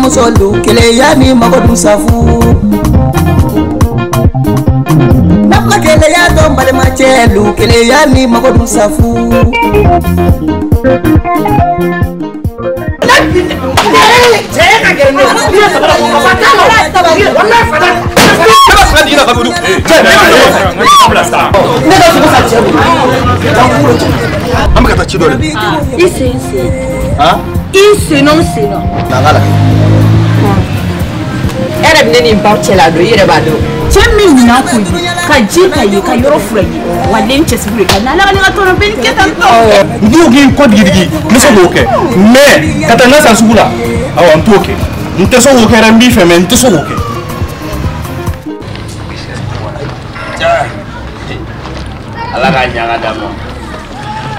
Balimamusolu keleya ni mago dun safu. N'a keleya dɔn balimacɛlu keleya ni mago dun safu. An bɛ ka taa ci dɔ de. I sen sen. I sen nɔ sen nɔ. Na n ka lajɛ. E yɛrɛ bɛ ne ni n baw cɛla don i yɛrɛ b'a dɔn. Cɛ min ɲinan ko ye ka ji ka ye ka yɔrɔ fura ye wa den cɛsiri de ka n'ala ka ne ka tɔnɔ bɛ nin kɛ tan tɔ. N ko k'i kɔ digidigi n bɛ se k'o kɛ mais ka taa n ka san sugu la awɔ n t'o kɛ n tɛ se k'o kɛ dɛ n b'i fɛ mais n tɛ se k'o kɛ. Ala k'a ɲaga d'a ma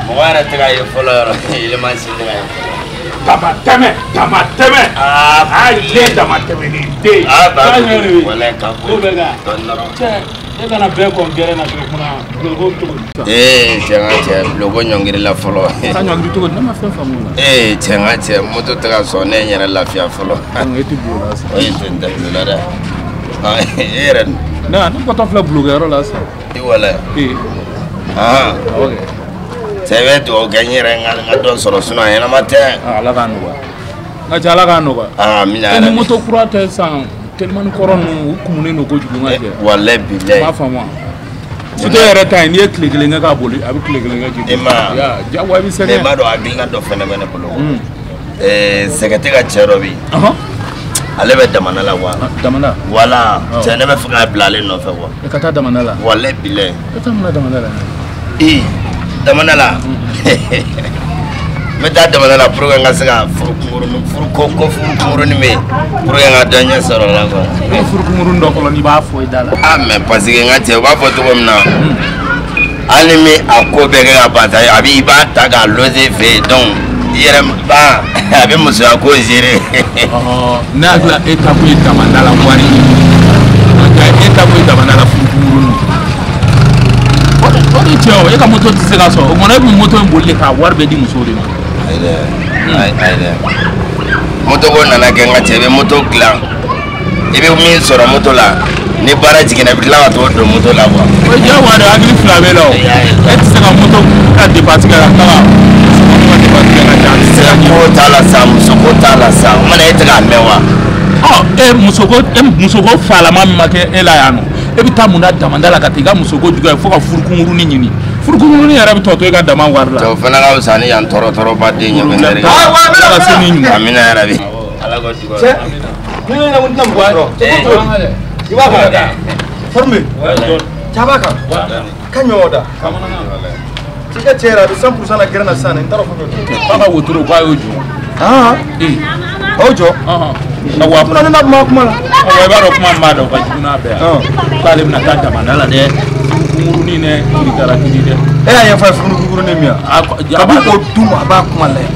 mɔgɔ yɛrɛ tɛ ka ye fɔlɔ yɔrɔ yɛlɛma si tɛ ka ye fɔlɔ. Dama tɛmɛ dama tɛmɛ. Aa den dama tɛmɛ ni den. Aa ba walayi ka ko dɔɔni dɔrɔn. Cɛ e kana bɛɛ kɔn gɛrɛ na cogo kunna buloko cogo di. Ee cɛ n ka cɛ buloko ɲɔngiri la fɔlɔ. Ka ɲɔngiri cogo di ne ma fɛn faamu o la. Ee cɛ n ka cɛ moto tɛ ka sɔn ne ye n yɛrɛ lafiya fɔlɔ. E tɛ bulon la sisan. Oye n tɛ bulon la dɛ. E yɛrɛ dun. Ne bɔtɔ filɛ bulokɛyɔrɔ la sisan. I walayi. Ee. Ah. Ok. Cɛ bɛ dugawu kɛ n yɛrɛ n ka dɔ sɔrɔ sinon a ɲɛnama tɛ. Ala k'a nɔgɔya. N ka cɛ ala k'a nɔgɔya. Aa amina yarabi. Ni moto kura tɛ sisan telimani kɔrɔ ninnu u kumunen don kojugu n ka cɛ. Walayi bilayi. I m'a faamu wa. Moto yɛrɛ ta in n'i ye tile kelen kɛ k'a boli a bɛ tile kelen kɛ k'i. E ma. Jagoya i bɛ sɛgɛn. Mais i b'a dɔn hakilina dɔ fɛnɛ bɛ ne bolo. Sɛgɛ tɛ ka cɛ dɔ bɛ yen. Ale bɛ damana la wa. Damana. Wala cɛ ne bɛ fɛ k'a bila ale nɔfɛ wa. E ka taa damana la. Walayi bilayi. E taa mun na damana la. Ee damana la. N bɛ taa damana la pour que n ka se ka furu kunkurunin furu ko ko furu kunkurunin bɛ yen pour que n ka dɔ ɲɛ sɔrɔ o la quoi. E furu kunkurunin dɔ fɔlɔ n'i b'a fɔ i da la. Ah mais parce que n ka cɛ u b'a fɔ cogo min na. Hali ni a ko bɛɛ kɛ ka ban sa a bɛ i b'a ta k'a loger fɛ yen donc i yɛrɛ ba a bɛ musoya ko gérer. Ne hakili la e ta kun ye damanda la wari ye. E ta kun ye damanda la furu kunkurunin. O de cɛ o e ka moto tɛ se ka sɔrɔ o kumana e bɛ moto in boli k'a wari bɛɛ di musow de ma. Ayi dɛ ayi dɛ moto ko nana kɛ n ka cɛ i bɛ moto dilan i bɛ min sɔrɔ moto la ni baara jiginna i bɛ tila ka t'o don moto la quoi. O ye diyagoya de ye hakili fila b'e la o e tɛ se ka moto ka dépense kɛ ka tila ka muso ka dépense kɛ ka ca. Cɛ ko t'a la sa muso ko t'a la sa o mana e tɛ k'a mɛn wa. Ɔ e muso ko falama min ma kɛ e la yan nɔ. E bɛ taa mun na damanda la ka taa i ka musoko juguya fo ka furu kunkurunin ɲini furu kunkurunin yɛrɛ bɛ tɔ to e ka dama wari la. Cɛ o fana ka fisa ni yan tɔɔrɔ tɔɔrɔba den ye. Ala ka se ni ɲuman. Amina yarabi. Ala ko juguya. Cɛ ne ɲɛna ko n tɛna mɔgɔ sɔrɔ. I b'a fɔ forme. Caba kan. Ka ɲɔgɔn da. I ka cɛ yɛrɛ a bɛ 100% la gɛrɛ na sisan n t'a dɔn fɛn fɛn. K'a ka wotoro k'a y'o jɔ. A y'o jɔ. Wa ne na kuma kuma la. I b'a dɔn kuma min b'a dɔn o ka jugu n'a bɛɛ ye. K'ale bɛna taa damanda la dɛ. Kunkurunin dɛ kirikara kiri dɛ. E y'a ɲɛfɔ a ye furu kunkurunin min ye. A b'a o dun a b'a kuma lajɛ.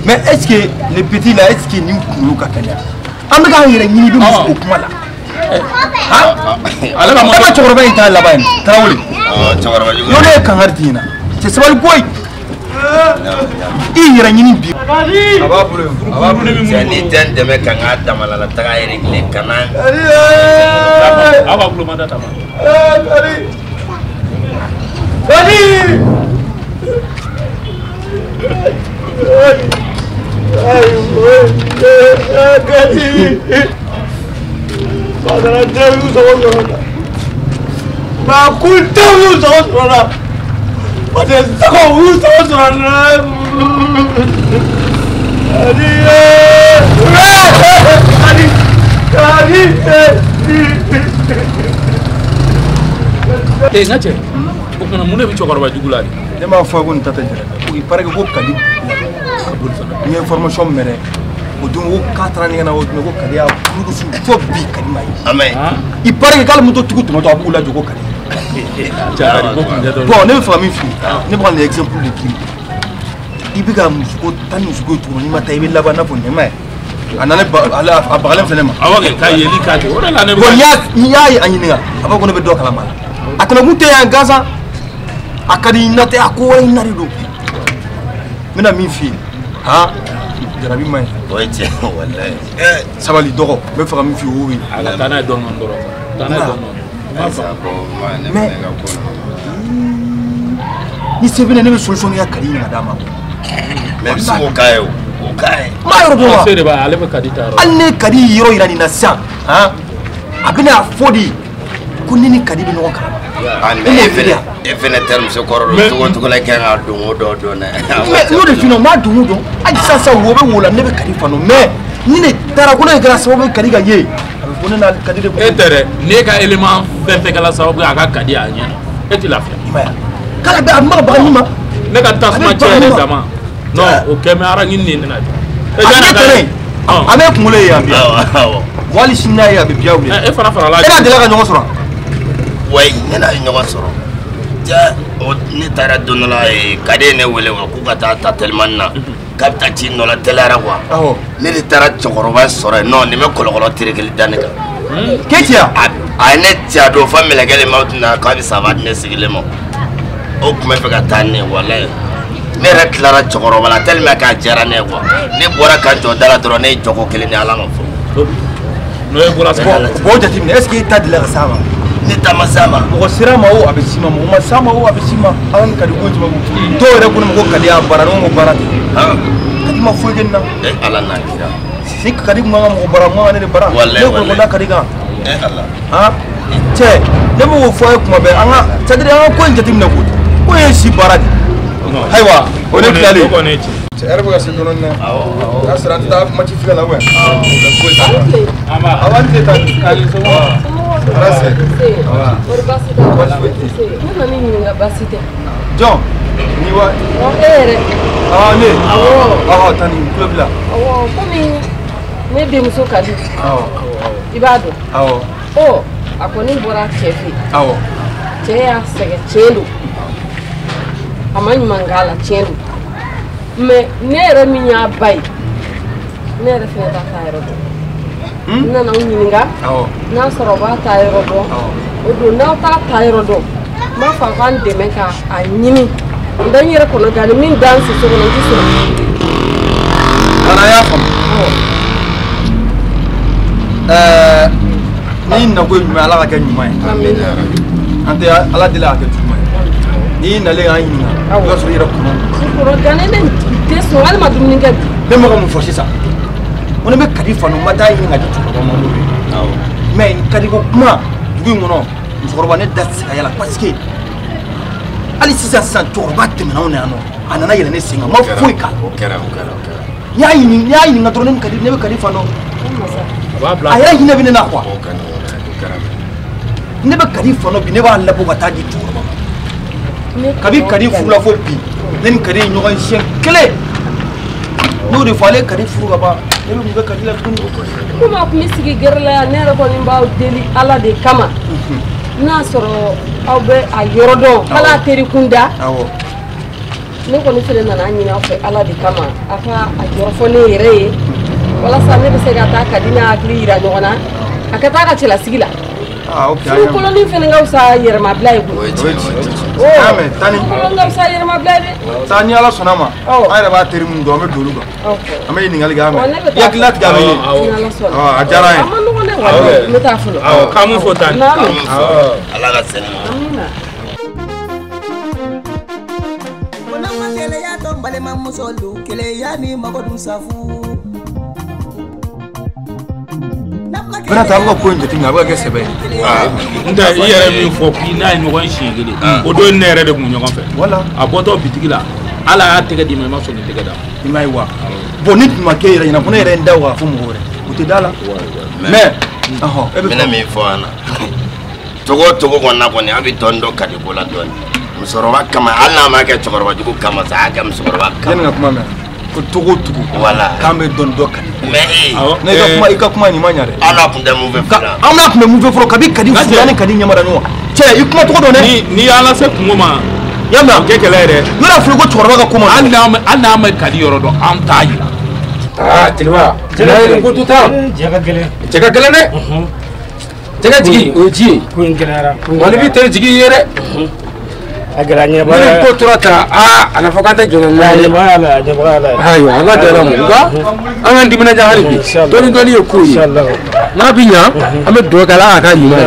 Mais est-ce que le petit là est-ce que nin kunkolo ka kɛnɛ? An bɛ k'an yɛrɛ ɲini i bɛ muso ko kuma la. Ale ka moto. E ka cɛkɔrɔba in t'a laban ye Tarawele. Cɛkɔrɔba jugu. N'o ne ye kankari d'i ɲɛna. Cɛ sabali koyi. I yɛrɛ ɲini bi. A b'a bolo yen. A b'a bolo yen. Cɛ n'i tɛ n dɛmɛ ka n ka damana la taga réglé ka na. Aw ka kulo ma da ta ma. Kadi. Kadi. Kadi. Badara denw y'u sago sɔrɔ la. Maa kuntanw y'u sago sɔrɔ la. Parce que sago u y'u sago sɔrɔ la. Kadi Kadi Kadi. Ee n ka cɛ o kumana mun de bɛ cɛkɔrɔba jugu la de. Ne m'a fɔ ko nin ta tɛ jɛrɛ dɛ. Il paraît que ko Kadi n ye information mɛn dɛ. O don ko k'a taara ɲɛgɛn na o don ko Kadi y'a furukusu fo bi Kadi ma ye. Amen. Il paraît que k'ale moto tigiw tɛmɛtɔ a b'u lajɔ ko Kadi. Bon ne bɛ fɛ ka min f'i ye ne bɛ ka nin exemple de d'i ma. I bɛ ka muso taa ni muso ko ye cogo min n'i ma taa i bɛ laban i n'a fɔ nɛma ye. A nana a bagalen filɛ ne ma. Awɔ kɛ ka yeli k'a kɛ o de la ne bɛ. Bon n'i y'a ye a ɲininka a b'a fɔ ko ne bɛ dɔ kalama la. A tɛmɛkun tɛ yan gansan. A ka di n na tɛ a ko wɛrɛ in na de don. N bɛna min f'i ye han. Jarabi man ɲi. O ye tiɲɛ walayi. Sabali dɔgɔ n bɛ fɛ ka min f'i ye o ye. A ka taa n'a ye dɔɔni dɔɔni dɔrɔn. Taa n'a ye dɔɔni dɔɔni. Mais ni se bɛ ne bɛ solution kɛ Kadi ɲini ka d'a ma. Mais i bɛ se k'o k'a ye o. O k'a ye. N b'a yɔrɔ dɔn wa. Se de b'a ye ale bɛ Kadi ta yɔrɔ. Hali ne Kadi yɔrɔ yira nin na sisan han a bɛna fɔ de ko ne ni Kadi bɛ ɲɔgɔn kalama. Ah mais e fɛnɛ terimuso kɔrɔ don cogo cogo la i kan ka don o dɔ dɔn dɛ. Mais n'o de f'i ɲɛna n b'a don o dɔn hali sisan sisan wo bɛ wo la ne bɛ Kadi fanu mais ni ne taara ko ne kɛra sababu ye Kadi ka ye a bɛ fɔ ne n'a Kadi de. E tɛ dɛ n'e ka élément fɛn fɛn kɛra sababu ye a ka Kadi a ɲɛna e ti lafiya. I m'a ye k'ale bɛ a ma baga ni ma. Ne ka tasuma cɛ yɛrɛ dama non o kɛ mɛ ara ɲini de nana jɔ. A bɛ tɛnɛ a bɛ kunkolo ye yan bi. Wali sini n'a ye a bɛ biya wuli. E fana farala. E n'a delila ka ɲɔgɔn sɔrɔ. Wayi ne n'a ye ɲɔgɔn sɔrɔ ja ne taara don dɔ la Kadi ye ne wele wa k'u ka taa ta telimani na k'a bɛ taa ci nɔ la teliyara quoi. Ne de taara cɛkɔrɔba sɔrɔ yen non nin bɛ kɔlɔkɔlɔ terekeli da ne kan. K'e ci yan. A ye ne ci a don fo mɛlɛkɛ de ma tun na k'a bɛ saba di ne sigilen ma o tun bɛ fɛ ka taa ne walayi ne yɛrɛ tilara cɛkɔrɔba la tellement k'a diyara ne ye quoi ne bɔra ka jɔ da la dɔrɔn ne ye jɔko kelen di Ala ma fɔlɔ. N'o ye bɔra sisan. Bon jateminɛ est ce que e ta delila ka s'a ma. Ne ta ma s'a ma. Mɔgɔ sera ma o a bɛ s'i ma mɔgɔ ma s'a ma o a bɛ s'i ma Ala ni Kadi ko jumɛn ko dɔw yɛrɛ ko ne ma ko Kadi y'a baara ne ko baara tɛ. Kadi ma foyi kɛ nin na. Ala n'a kira. Si Kadi kun kan ka mɔgɔ baara mun kan ka ne de baara. Walayi ne ko ko da Kadi kan. Ala. Han cɛ ne b'o fɔ a ye kuma bɛɛ an ka c'est à dire an ka ko in jateminɛ ko ko ye si baara de. Ayiwa o ne tilalen. Cɛ yɛrɛ bɛ ka se dɔɔnin dɛ. Awɔ awɔ. N'a sera an tɛ taa match filɛ la ou bien. Awɔ. Awɔ an tɛ taa. Ne nana ɲininka baasi tɛ. Jɔn ni wa. E yɛrɛ. Awɔ ne. Awɔ. Awɔ tani n tulo b'i la. Awɔ komi ne denmuso ka di. Awɔ. I b'a dɔn. Awɔ. Ɔ a kɔni bɔra cɛ fɛ yen. Awɔ. Cɛ y'a sɛgɛn tiɲɛ don. A ma ɲuman k'a la tiɲɛ don. Mais ne yɛrɛ min y'a ba ye ne yɛrɛ fɛnɛ t'a taa yɔrɔ dɔn. N nana aw ɲininka n'a sɔrɔ u b'a taa yɔrɔ dɔn o don n'aw t'a taa yɔrɔ dɔn n b'a fɔ aw k'an dɛmɛ ka a ɲini n tɛ n yɛrɛ kɔnɔ gan ni min da n soso kɔnɔ n tɛ sɔrɔ. Nana y'a faamu. N'i nako ye ɲuman ye Ala ka kɛ ɲuman ye. An tɛ Ala deli a ka kɛ juguman ye. N'i nalen k'an ɲininka i b'a sɔrɔ i yɛrɛ kɔnɔ. N kɔnɔ gannen ne tɛ sɔn walima dumuni kɛ bi. Ne ma ka mun fɔ sisan. Ko ne bɛ Kadi fanu n ma taa ɲini ka di cɛkɔrɔba ma n'o ye. Mais Kadi ko kuma dugu in kɔnɔ musokɔrɔba ne da tɛ se ka yala parce que hali sisan sisan cɛkɔrɔba tɛmɛna anw na yan nɔ a nana yɛlɛ ne sen kan n ma foyi k'a la. O kɛra o kɛra o kɛra. N y'a ɲini n y'a ɲininka dɔrɔn ne bɛ Kadi ne bɛ Kadi fanu. A yɛrɛ hinɛ bɛ ne na quoi. Ne bɛ Kadi fanu bi ne b'a labɔ ka taa di cɛkɔrɔba ma. Kabi Kadi furula fo bi ne ni Kadi ye ɲɔgɔn siɲɛ kelen. N'o de fɔ ale Kadi furu ka ban. Ne bɛ mun kɛ Kadi la tuguni. Komi a tun bɛ sigi gɛrɛ la yan ne yɛrɛ kɔni b'aw deli Ala de kama n'a sɔrɔ aw bɛ a yɔrɔ dɔn hali a teri kunda. Ne kɔni fɛnɛ nana ɲini aw fɛ Ala de kama a ka a yɔrɔ fɔ ne yɛrɛ ye walasa ne bɛ se ka taa Kadi n'a hakili yira ɲɔgɔn na a ka taa a ka cɛlasigi la. Furu kolonin fɛnɛ ka fisa yɛrɛmabila ye koyi. Tani. Furu kolon ka fisa yɛrɛmabila ye dɛ. Taa ni Ala sɔnna ma an yɛrɛ b'a teri minnu dɔn an bɛ don olu kan. An bɛ ɲininkali kɛ an mɛ. I hakili latigɛ a bɛ ye. A diyara an ye. A ma nɔgɔn dɛ walayi n bɛ taa fɔlɔ. Awɔ k'an mun fɔ Tani. Ala ka sɛnɛ. Amina. Keleya to balimamuso lu keleya ni mago dun safu. Bɛna taa an ka ko in jateminɛ a bɛ ka kɛ sɛbɛ ye. N tɛ i yɛrɛ min fɔ k'i n'a ye ɲɔgɔn siɲɛ kelen o don ne yɛrɛ de kun ɲɔgɔn fɛ. A bɔtɔ bitigi la Ala y'a tɛgɛ d'i ma i ma sɔn k'i tɛgɛ d'a ma. I m'a ye wa bon ni tun ma k'e yɛrɛ ɲɛna ko ne yɛrɛ ye n da o kan fo mɔgɔ wɛrɛ o tɛ da la. Mais e bɛ n bɛna min fɔ an na togo o togo kɔni na kɔni an bɛ dɔɔni dɔn Kadi ko la dɔɔni musokɔrɔba kama hali n'a ma kɛ cɛkɔrɔba jugu kama sa a y'a kɛ musokɔrɔba kama. Yanni ka kuma mɛn. Ko togo togo voilà k'an bɛ dɔɔni dɔn Kadi. Mais ne i ka kuma nin ma ɲa dɛ. An n'a kun tɛ mun fɛ fɔlɔ. An n'a kun bɛ mun fɛ fɔlɔ kabi Kadi furu ni Kadi ɲɛmada ɲɔgɔn cɛ i kuma tɔgɔ dɔn dɛ. N'i y'an lase kungo ma. Y'a mɛn o kɛ kɛlɛ ye dɛ. Yɔrɔ f'i ko cɛkɔrɔba ka ko ma. Hali n'an ma Kadi yɔrɔ dɔn an t'a yira. Aa jeliba. Jeliba ko to taa. Cɛ ka gɛlɛn. Cɛ ka gɛlɛn dɛ. Cɛ ka jigi o ye ji ye. Ko in gɛlɛyara. Wa ni b'i teri jigi ye dɛ. A gɛlɛya ɲɛnabɔ. Ni ko tora tan a na fɔ k'an tɛ jɛnɛ n'a ye. Ɲɛbɔ la. Ayiwa an ka jɛnɛ mun nka an k'an timinadiya hali bi. Dɔɔni dɔɔni ye ko ye. N'a bɛ ɲa an bɛ dugawu kɛ Ala k'a k'a ɲuman ye.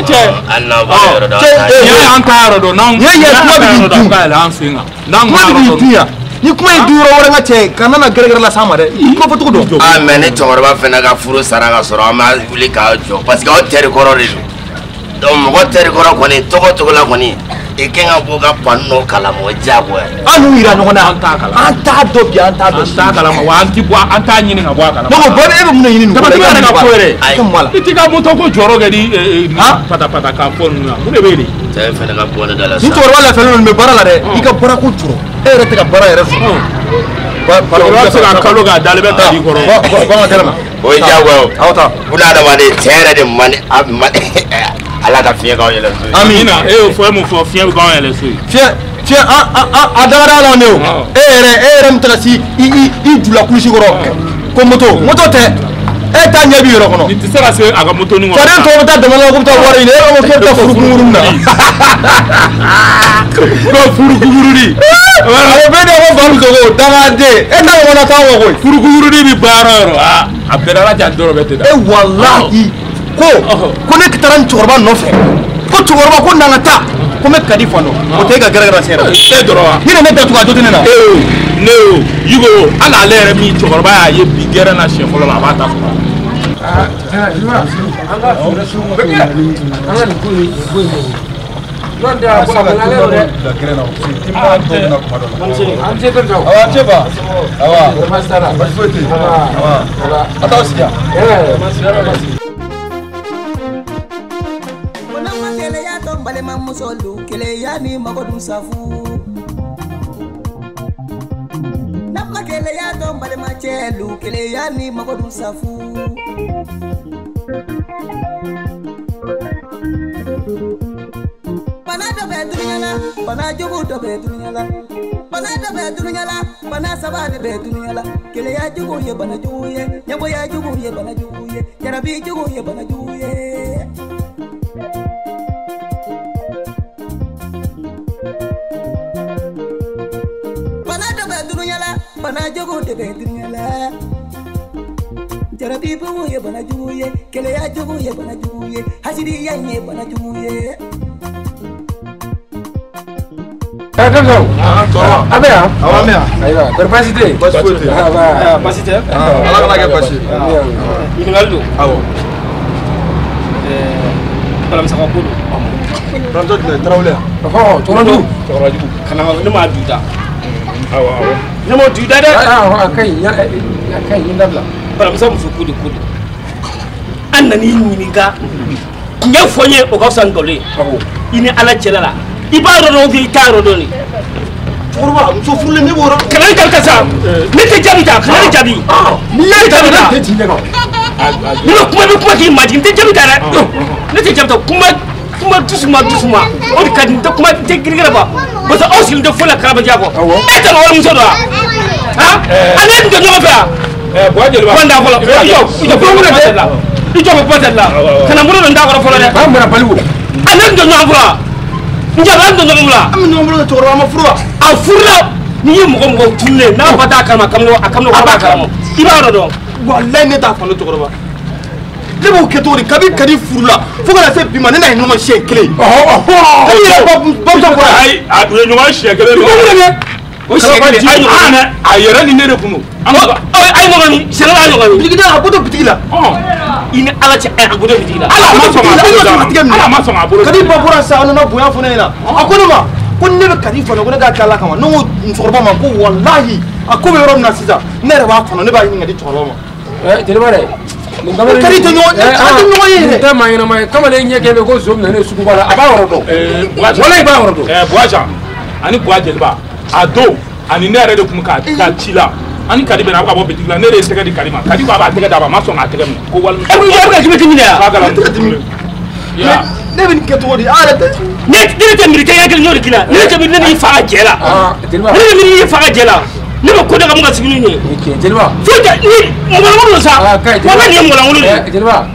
Cɛ an t'a yɔrɔ dɔn n'anw kuma bɛ k'i dun an sen kan n'an kuma bɛ k'i dun yan ni kuma ye du yɔrɔ wɛrɛ ka cɛ kana na gɛrɛgɛrɛ la s'a ma dɛ i kuma fɔcogo dɔn. Aa mɛ ne cɛkɔrɔba fana ka furu sara ka sɔrɔ an ma wuli k'a jɔ parce que aw teri kɔrɔ de don donc mɔgɔ teri kɔrɔ kɔni tɔgɔ tɔgɔ la kɔni i kan ka bɔ ka pan nɔ kalama o diyagoya. An y'u yira ɲɔgɔn na an t'a kalama an t'a dɔn bi an t'a dɔn an t'a kalama wa an ti bɔ an t'a ɲini ka bɔ a kalama. Ne ko bɔn e bɛ mun de ɲini nin ko la i yɛrɛ ka ko yɛrɛ i i t'i ka moto ko jɔyɔrɔ kɛ ni pata pata k'a fɔ ninnu na mun de bɛ yen de. Cɛ fana ka bɔ ne da la sa. Ni cɛkɔrɔba lafiyalen don nin bɛ baara la dɛ i ka baara ko jɔrɔ e yɛrɛ tɛ ka baara yɛrɛ sɔrɔ. Cɛkɔrɔba bɛ se ka kalo k'a dalen bɛ ta di kɔrɔ. Bɔn ka tɛrɛ ma. O ye diyagoya o. Aw ta. Buna adamaden cɛ yɛrɛ de man Ala ka fiɲɛ k'aw yɛlɛ so ye. Amina e y'o fɔ e m'o fɔ fiɲɛ bɛ k'anw yɛlɛ so ye. Fiɲɛ a dagada la ne o. E yɛrɛ min taara si i jula kulusi kɔrɔ ko moto tɛ e ta ɲɛ b'i yɛrɛ kɔnɔ. Nin tɛ se ka se a ka moto nin kɔnɔ. Faden tɔw bɛ taa dama la ko bɛ taa wari ɲini e b'a fɔ k'e bɛ taa furu kunkuruni na. Ko furu kunkuruni. A bɛ de ko bamuso ko dangaden e t'a ɲɔgɔnna t'an kɔ koyi. Furu kunkuruni bɛ baara yɔrɔ a bɛɛ ala jan dɔrɔn bɛ tɛ da. E walahi. Ko ne taara n cɛkɔrɔba nɔfɛ ko cɛkɔrɔba ko n'an ka taa ko n bɛ Kadi fan dɔn o tɛ e ka gɛrɛgɛrɛ sen yɛrɛ e dɔrɔn wa ni ne datugu a jo tɛ ne na e o ne o Yigo o hali ale yɛrɛ min cɛkɔrɔba y'a ye bi gɛrɛn na siɲɛ fɔlɔ la a b'a ta sɔrɔ. An ka fɛɛrɛ sugu bɛ kɛ an ka nin ko in ko in n'o tɛ a bɔ a la dɛ. An cɛ bɛ jɔ. Awa cɛ ba. Awa. Baasi t'a la. Baasi foyi tɛ yen. Awa. A t'aw sigi yan. Balimamuso keleya ni mago dun safu n'a keleya dɔn balimacɛ lu keleya ni mago dun safu bana dɔ bɛ dunuya la bana jugu dɔ bɛ dunuya la bana dɔ bɛ dunuya la bana saba de bɛ dunuya la keleya jugu ye bana jugu ye ɲɛgoya jugu ye bana jugu ye jarabi jugu ye bana jugu ye. Bana jugu de bɛ dunuya la jarabi bugu ye bana jugu ye keleya jugu ye bana jugu ye hasidiya ye bana jugu ye. A bɛ yan. Awɔ an bɛ yan. Ayiwa kɔri baasi tɛ yen. Baasi foyi tɛ yen. Baasi tɛ. Ala kana kɛ baasi ye. Ɲininkali don. Awɔ. Balamisaka ko don. Balamisa jumɛn Tarawele yan. Ɔhɔn cɛkɔrɔbajugu. Cɛkɔrɔbajugu. Kana ne m'a du da. Awɔ awɔ. Ne m'o du da dɛ. A ka ɲi a ka ɲi n dabila. Balamisa muso ko de ko don. An nan'i ɲininka. Tiɲɛ fɔ n ye o ka fisa nkalon ye. I ni Ala cɛla la. I b'a yɔrɔ dɔn i t'a yɔrɔ dɔn de. Cɛkɔrɔba muso furulen ne b'o yɔrɔ. Kana ne jaabi karisa. Ne tɛ jaabi ta kana ne jaabi. N'i y'a jaabi ta. Ne bɛ kuma i bɛ kuma k'i majigin n tɛ jaabi ta dɛ. Ne tɛ jaabi ta kuma kuma dusuma dusuma o de ka di n tɛ kuma n tɛ girigara ba parce que aw sigilen tɛ foyi la karabajɛ kɔ. E tɛ warimuso dɔn wa? Han an ne tun tɛ ɲɔgɔn fɛ wa? Buwa Jeliba. Bɔ n da fɔlɔ i jɔ i jɔ bɔ la i jɔ bɔ tɛ la kana n bolo don n da kɔrɔ fɔlɔ dɛ. Ba mara baliku. An ne tun tɛ ɲɔgɔn fɛ wa? N jaabi an tun tɛ ɲɔgɔn bolo wa? An bɛ ɲɔgɔn bolo cɛkɔrɔba ma furu wa? A furula n'i ye mɔgɔ mɔgɔ tununnen n'a ba t'a kalama a kamalen kɔrɔ b'a kalama i b'a yɔrɔ dɔn. Walayi ne t'a faamu cɛkɔrɔba. Ne b'o kɛ cogo di kabi Kadi furu la fo ka na se bi ma ne n'a ye ɲɔgɔn siɲɛ kelen. Kadi yɛrɛ bamuso bɔra. Ayi a ye ɲɔgɔn siɲɛ kelen. O siɲɛ kelen a yɛrɛ ni ne de kun don. A ye ɲɔgɔn ni sɛnɛ a ɲɔgɔn ni. Bitigi da a bɔtɔ bitigi la. I ni Ala cɛ a bɔtɔ bitigi la. Ala ma sɔn a bolo Ala ma sɔn a bolo. Kadi ba bɔra sa a nana bonya fɔ ne ɲɛna. A ko ne ma ko ne bɛ Kadi fana ko ne k'a kɛ Ala kama ne ko musokɔrɔba ma ko walahi a ko bɛ yɔrɔ min na sisan ne yɛrɛ b'a kɔnɔ ne b'a ɲini ka di cɛkɔrɔba ma. Jeliba dɛ. Nin kamalen Kadi tɛ ɲɔgɔn an tɛ ɲɔgɔn ye yɛrɛ. Nin tɛ maa ɲɛnama ye kamalen ɲɛ kɛ bɛ ko zon minɛ ne suguba la a b'a yɔrɔ dɔn. Walayi i b'a yɔrɔ dɔn. Buwajan ani Buwa Jeliba a don ani ne yɛrɛ de kun ka taa ci la ani Kadi bɛ na a bɛ ka bɔ bitigi la ne de ye tɛgɛ di Kadi ma Kadi ko a b'a tɛgɛ d'a ma a ma sɔn k'a tɛgɛ minɛ ko walima. E bɛ ka jumɛn minɛ yan. Ne bɛ nin kɛ cogo di a yɛrɛ tɛ. Ne tɛ miiri kɛ ɲɛ kelen y'o de k'i la ne tɛ miiri ne n'i fa ka jɛ la. Ne tɛ miiri n'i fa ka jɛ la. Ne bɛ ko de ka mun ka sigi ni ye. Jeliba. Foyi tɛ ni mɔgɔlankolon don sa. Wa nin ye mɔgɔlankolon de ye. Jeliba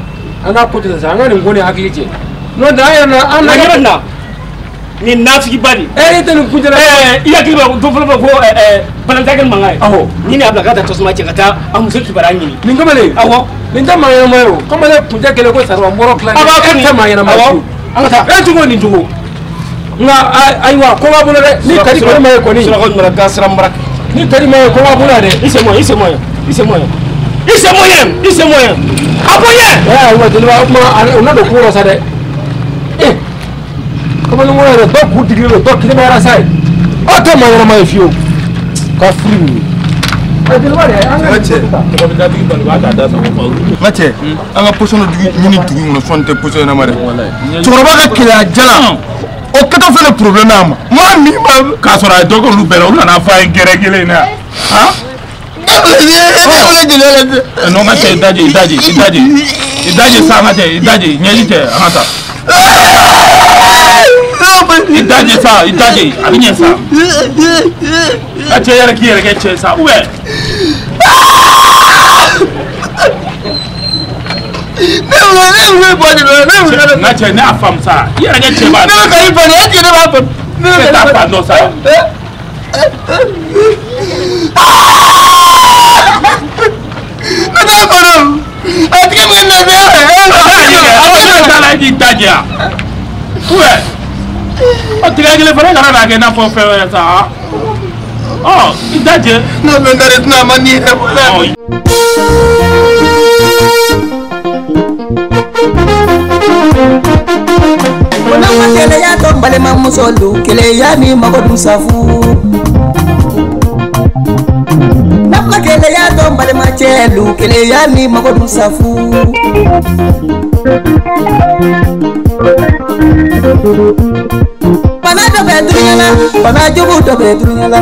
an ka ko tɛ sa an ka nin ko ni hakili cɛ. N'o tɛ an yɛrɛ an na. A ɲɛ bɛ nin na. Nin nafigiba de. E tɛ nin kunjɛ la. I hakili b'a don fɔlɔ ko balantakɛ mankan ye. Awɔ. Ni ne y'a bila ka taa tasuma cɛ ka taa a muso kibaruya ɲini. Nin kamalen. Awɔ. Nin tɛ maa ɲɛnama ye o. Kamalen kunjɛ kɛlen ko saraba mɔrɔ dilan. A b'a ko nin tɛ maa ɲɛnama ye. Awɔ. An ka taa. E cogo nin cogo. Nka ayiwa ko b'a bolo dɛ. Ni kadi kɔni ma ye kɔni. Surakaw mara ka sira mara. Ni kadi ma ye ko b'a bolo dɛ. I sen mɔ i sen mɔ i sen mɔ i sen mɔ i sen mɔ a ko ɲɛ. Ayiwa jeliba o kuma o na don kungo la sa dɛ. Kamalenkɔrɔ yɛrɛ dɔ k'u digilen don dɔ kilimayara sa ye aw tɛ maa ɲɛnama ye fiyewu ka furu nin ye. Jeliba de an ka cɛ n ka cɛ an ka pɔsɔn dɔ ɲini dugu in kɔnɔ sɔnni tɛ pɔsɔn ɲɛnama dɛ. Cɛkɔrɔba ka keleya jalan o kɛtɔ fɛnɛ problème y'a ma maa min ma. K'a sɔrɔ a ye dɔ k'olu bɛɛ la olu nana fɔ a ye gɛrɛ kelen in na yan. Non n ka cɛ i daji i daji i daji i daji sa n ka cɛ i daji ɲɛji cɛ an ka taa. I daji sa i daji a bɛ ɲɛ sa. Ka cɛ yɛrɛ k'i yɛrɛ kɛ cɛ sa ou bien. Ne n ka cɛ ne y'a faamu sa i yɛrɛ kɛ cɛ ba. Ne bɛ ka i faamu est ce que ne b'a faamu. Ne t'a fan dɔn sa. Ne t'a faamu a tigi bɛ na se. A t'a la e k'i daji yan. Ou bien. Ɔ tigɛ kelen fana kana n'a kɛ i n'a fɔ fɛn wɛrɛ sa. Ɔ i daje. Ne bɛ n da de tɛna a ma nin yɛrɛ bɔ la. N'a keleya to balimamusolu keleya ni mago dun safu. N'a keleya to balimacɛlu keleya ni mago dun safu. Bana dɔ bɛ dunuya la, bana jugu dɔ bɛ dunuya la.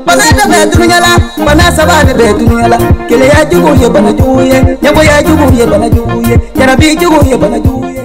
Bana dɔ bɛ dunuya la, bana saba de bɛ dunuya la. Keleya jugu ye bana jugu ye, ɲɛgoya jugu ye bana jugu ye, jarabi jugu ye bana jugu ye.